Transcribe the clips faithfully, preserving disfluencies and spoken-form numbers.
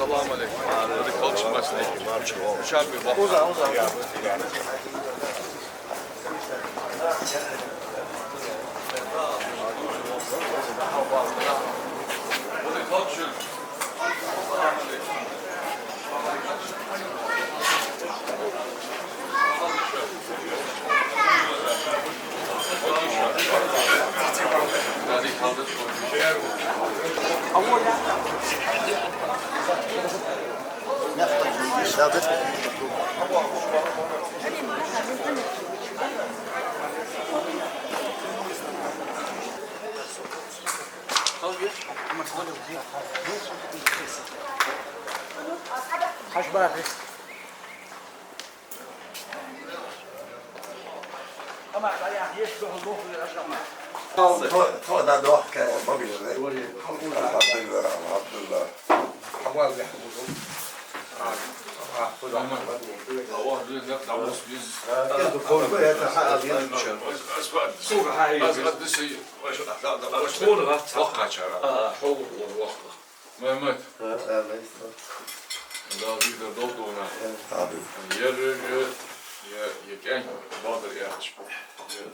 السلام عليكم. هذا كلش مسلك. شاب يضحك. Тхо, тхо да дохка, могаш да. الحمد لله، الحمد لله. محمد. Дала дикадар долда хьона. Амин. Ер, ер, ер кӀаьнк Бадар яхаш. Ер,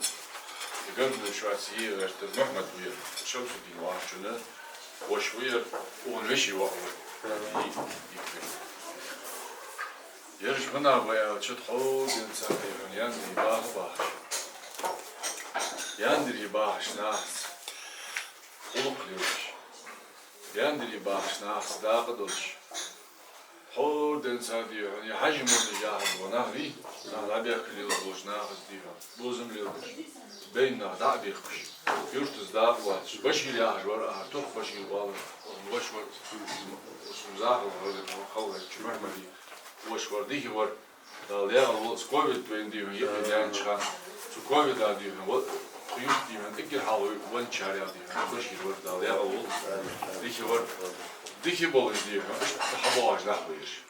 ер гаргало шоаца е гӀертар Мухьмад вер. Шамсуддин вахачунна воша вер, укхун веший воӀ вар. Ераш хӀана ба аьлча, тхо денз царна хьона Яндире баха бахаш. Яндире бахаш нахаца гӀулакх лелаш. Яндире бахаш нахаца дакъа долаш. Хьо денз царна хьона Хьажий-моллаш яхаш бола нах вий, царна дӀабехка лелаш болча нахаца дий хьона бозам леладеш. Байна нах дӀа а бехкаш. Юртаца дакъа лоацаш. Башир яхаш вар, ахар Турх Башир оалар. Воша вар, Захьал вар, халхача Мухьмада воша вар, дика вар. Дала даькъала волва, цу ковид вайна дий хьона, юкъе даьннача хана. Цу ковида дий хьона, ва-, тха юрта дий хьона, эггара хьалха венначарех дий хьона Башир вар, Дала даькъала волва. Дика вар. Дика болаш дий хьона, иштта хьабоагӀаш нах ба ераш.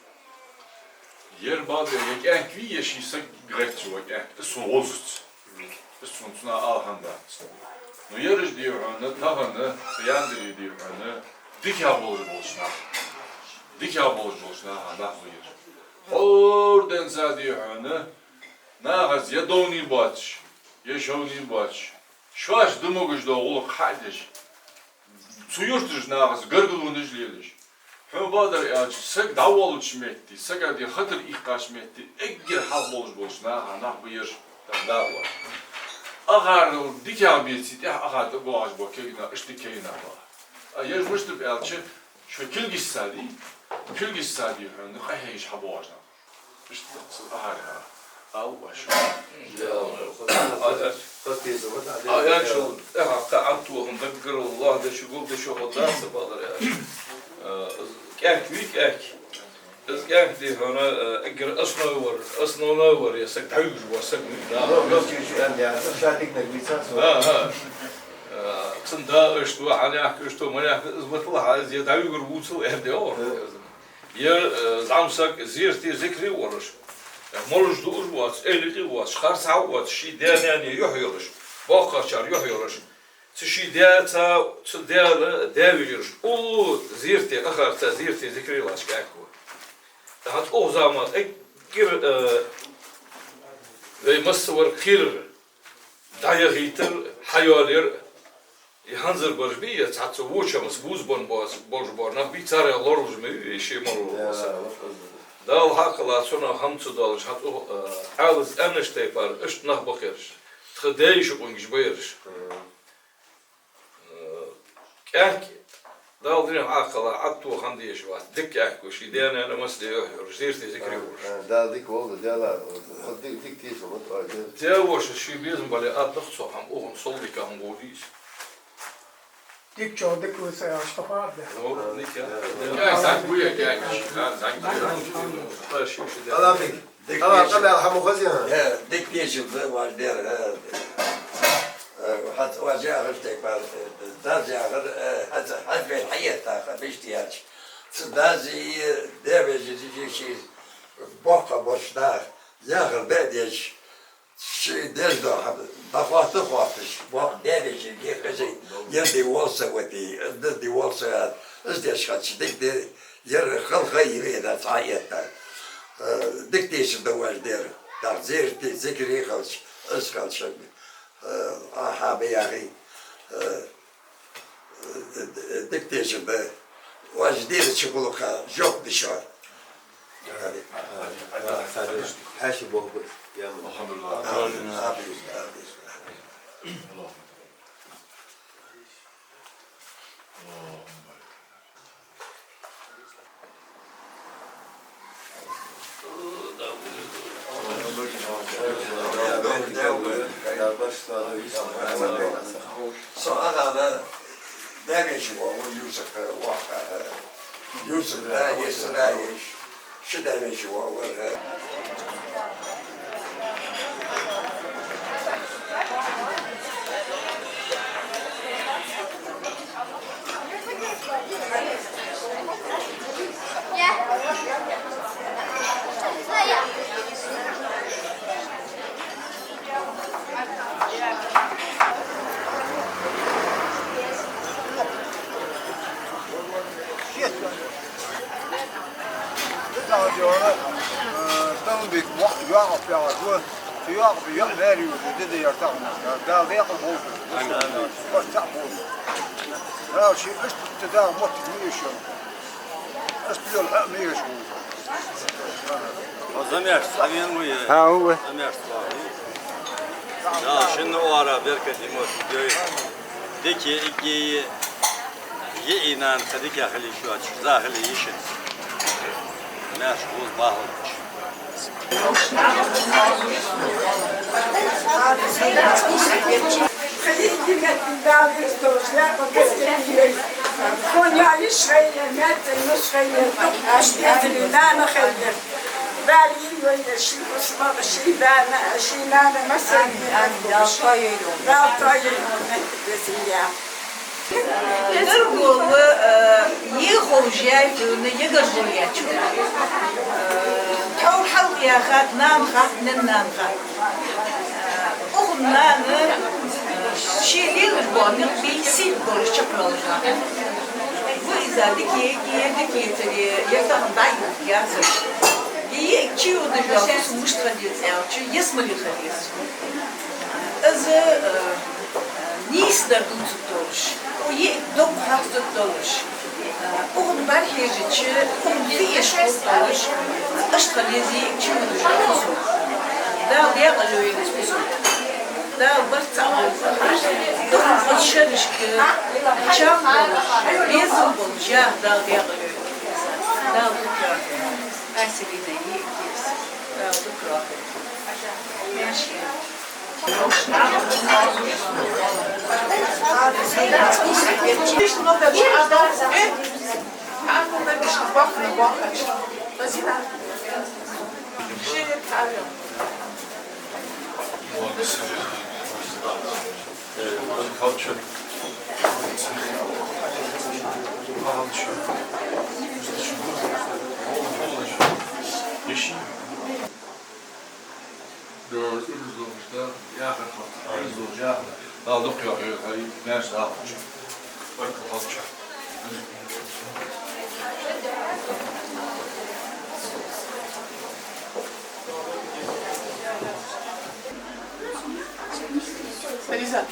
Ер Бадар, ер кӀаьнк вий, ер ший саг гӀерташ вола кӀаьнк, из сона вовзац. Из сона цунах ала хӀама дац. Ну, ераш дий хьона, тахан, цу Яндире дий хьона, дикагӀа болаш болча наха. ДикагӀа болаш болча наха нах ба ераш. ХӀара денз дий хьона, нахаца е довнийна боацаш, е шовнийна боацаш, шоашта да могаш дола гӀулакх хьа а деш, цу юртарча нахаца гаргалонаш лелаш. Хьона, Бадар, аьлча, саг дӀаволлача метте, сага дий хатар ихкача метте, эггара хьалха болаш болча наха нах ба ераш, тӀаккха дакъа лоацаш. Ахарал дикагӀа беце, тӀехьа ахар тӀабоагӀаш бола кагий нах, иштта кагий нах ба. А ераш мишта ба аьлча, шоай кулгашца дий, кулгашца дий хьона къахьегаш хьабоагӀаш нах. Иштта цу ахарга ала вай шоана. А, а, аьлча, тӀехьа кхы Ӏаттохан даггара лохдеш, гулдеш хӀама дац, Бадар, аьлча. А, из кӀаьнк вий, кӀаьнк. Из кӀаьнк дий хьона, а, эггара основа вар, основной вар, е саг дӀавугаш вола саг вий. Да. Ну, ну, чу-, чу-, ан-, я, ша дикнаг вийца со. А, а. А, цун да иштта ва, хьанехк иштта ва, манехк из ватал хьа, из е дӀавугар вувцал, аьнна да, о. Ер, э, зӀамсаг зерате, зикре волаш, э, молаш дуаш воацаш, эвлакъе воацаш, харцахьа воацаш, ший даь-наьна юхь йолаш, боккхагӀчар юхь йолаш, цу ший даьца, цу Даьла даь вежарашта уллув зерате, къахарца зерате, зикре латташ кӀаьнк ва. ТӀаккха укх заман эггара, э, вай массавар кхерар, дӀаяхийтар, хьайоалаяр, е хӀанзарбараш бий, е цхьацца воча хӀамаца бувзабенна боац-, болаш бола нах бий, царех лоралуш ма вий, ший мара вола саг. Дала хьакхалла цунах хӀама ца доалаш, хьа цу, а, Ӏалас аьннача тайпара, иштта нах ба ераш. Тха даь-йиший къонгаш ба ераш. Э, кӀаьнк, Дала динах Ӏакхалла, Ӏаттоха хӀама дезаш вац. Дика кӀаьнк ва, ший даь-наьна массане юхь йолаш, зерате, зикре волаш. А, Дала дика волва, Дала, ди-, дика тешал ма тӀа, де. Даь-воша ший безам бале, аргда цо хӀама, укхун сол дика хӀама гӀо дийца. Дика чӀоагӀа дика ва са, аьлча, тхо фу аргда? Ну, дика. КӀаьнк, саг вуя кӀаьнк. Ха, саг вуя. Ха, ши, ши, де. Аламик. Дика, ала, дика. Къамаьл хӀама хоза я? Э, дика дезаш да вай дер, э, э, хьац вай яхаш тайпара, э, дас яхар, э, хьац, хьац бе хьаетта, ха, биштта яц. Цу дас и, э, даь-вежарий ший боккха бош нах, яхар бе дезаш, ший деза да хьа, дӀахоатта хоатташ, бо-, даь-вежарий ге хезай, ер ди волса вати, ер ди волса, из деш хьац, дика де, Ер халхай вена цхьа этта. Э, дика дезаш да вай дер. Даха зерти зикри хилча, из хилча, э, ахьа бяхи, э, дика дезаш да. Вай дера чу гулаха жоп дешар. Хьаьший болх ба. Алхьамдулиллахь. Амин, амин, амин. Со агӀала даьвеча воагӀа Юсуп, ваха. Юсуп, да, Юсуп, да, еш. Ши даьвеча воагӀа. Тамбик мо йоагӀа пяхьа гу, цу йоагӀа бе йоагӀа маьре южу, ди де яртах мо. Дала декъал болба. Амин. Барт цхьа болба. Дала ши иштта да мотт миша. Иштта йола хьа миша болба. О, замеш, хьавен ву е? ХӀа, ву. Замеш, слава. Да, шинна оара беркат и мотт йой. Дикий, иггий, Йиъий нана ца дика хила йиш йоацаш, за хила йиш яц. Маьрша гӀуз бахалча. Дала тоайийла, везан Даьла. Дергола, э, е ховш яй хьона, егар хьо яьча. Э, тхьовра хьалха яхад, нана хат, нин нана хат. Э, укхун нана, э, ший лелаш бола никъ бий сийрда болаш чакхйоалаш хат. Ву из дика, е дика яцаре, е тахан дӀа а юхаяцар. Е, е чу йодаш йола фусам мишта хила еза аьлча, ялсмале хила еза. Из, э, нийсдар дувцаргдолаш, укх йиъ дог хьоастаргдолаш, э, укхун бӀарахьежача, укхун фу эш хургдолаш, иштта хила еза йиъ чу йодаш йола фусам. Дала декъала йойла из фусам. Дала барт цхьа болба. Дукха шерашка чам болаш, безам болаш яха Дала декъала йойла. Дала дукха йоахийла. Аселина йиъ кис. Дала дукха йоахийла. Маьрша. Дала дукха йоахийла, хьай маьрша дахалда. Баркал хилда. Лиза.